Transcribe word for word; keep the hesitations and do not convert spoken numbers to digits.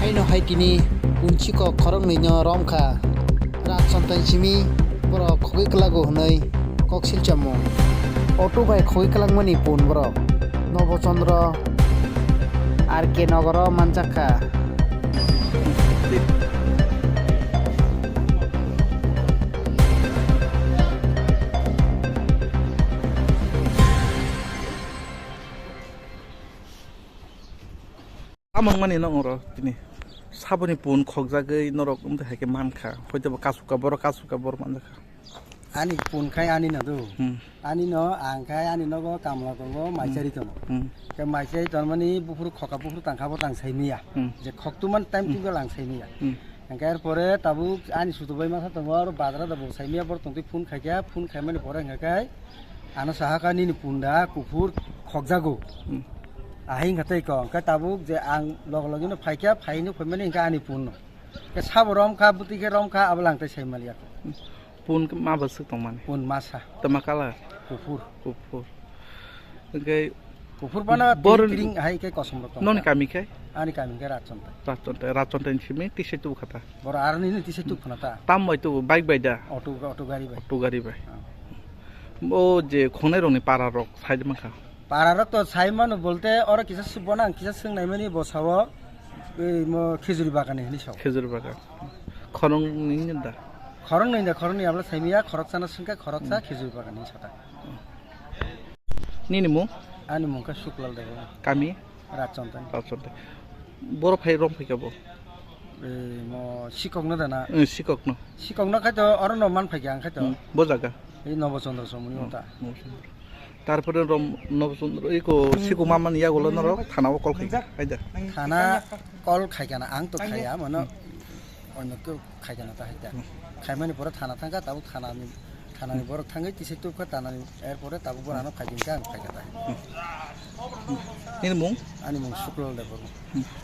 Aino hai tini punchiko khoroknwino romkha. Rajchontai simi borok khogwi kwlago hwnwi kok silchamo. Auto bai khogwi kwlangmani pun borok Nobo Chandra R K Nogoro manjakha. Tamo wngmani no oro tini saboni pun khokjagwi norok wngtwi hai khe mankha, hoito bo kasu ka borok, kasu ka borok manjakha. Ani pun khai ani no do. Hmm. Ani no ang khai ani nogo kamla tongo, hmm, maisari tongo. Hmm. Khe maisari tongmani buphuru khoka buphuru tangkha bo tang sai miya. Hmm. Je khoktuman time, hmm, tungkhe lang sai miya. Hmm. Hingkhe er pore tabuk ani sutubai masa tongo, aro bazara da bo sai miya, borok tongtwi phone khaikha, phone khaimani pore hingkhe ano sahakha nini punda kuphur khokjago. Hmm. Ahai hingkha tei kok, hingkhe tabuk je ang log logino phaikha, phaino phaimani hingkhe ani phone no. Hingkhe sabo romkha, bwtwi khe romkha, abo lang tei sai maliya. Hmm. Pun ma bwswk tongmani? Pun masa. Tama colour? Kuphur. Kuphur. Hingkhe kuphur bana bor-, tiring tiring hai khe kosom rok tong noni kha. Kami khe? Ani kami khe Rajchontai. Rajchontai, Rajchontai ni simi tisai tubu khata. Boro aroni ni tisai tubu khana ta. Tam bai tubu, bike bai da? Auto, auto gari bai. Auto gari bai. Ah. O je khonai rokni para rok sai mankha. Para rok to sai mano bolte oro kisa sw-, bono ang kisa swng nai mani bo sao, ei mo khejuri bagan hinwi sao. Khejuri bagan. Khoroknwi da? Khoroknwi da, khoroknwi abla sai miya, khoroksa no swngkha, khoroksa, hmm, khejuri bagan hinwi sata. Nini mung? Ani mung khe Suklal Debbarma. Kami? Rajchontai. Rajchontai. Boro phai rom phaikha bo? Ei mo sikok no da na? Eh, sikok no. Sikok no khai to oro no man phaikha ang khai to. Hmm, bo jaga? Ei Nobo Chandra Somoni, hmm, ota. Nobo Chandra. Tarpore rom Nobo Chandra, iko sikok mamani yagulo norok thana o call khaikha, hai da? Thana call khaikha na, ang to khaiya, mano, hmm, onno keu khaikha na ta hai da. Hmm. Khaimani pore thana thangkha, tabuk thanani, thanani, hmm, borok thangwi tisai tubkha, thanani, er pore tabuk borano khaikha, ang khaikha ta. Hmm. Nini mung? Ani mung Suklal Debbarma. Hmm.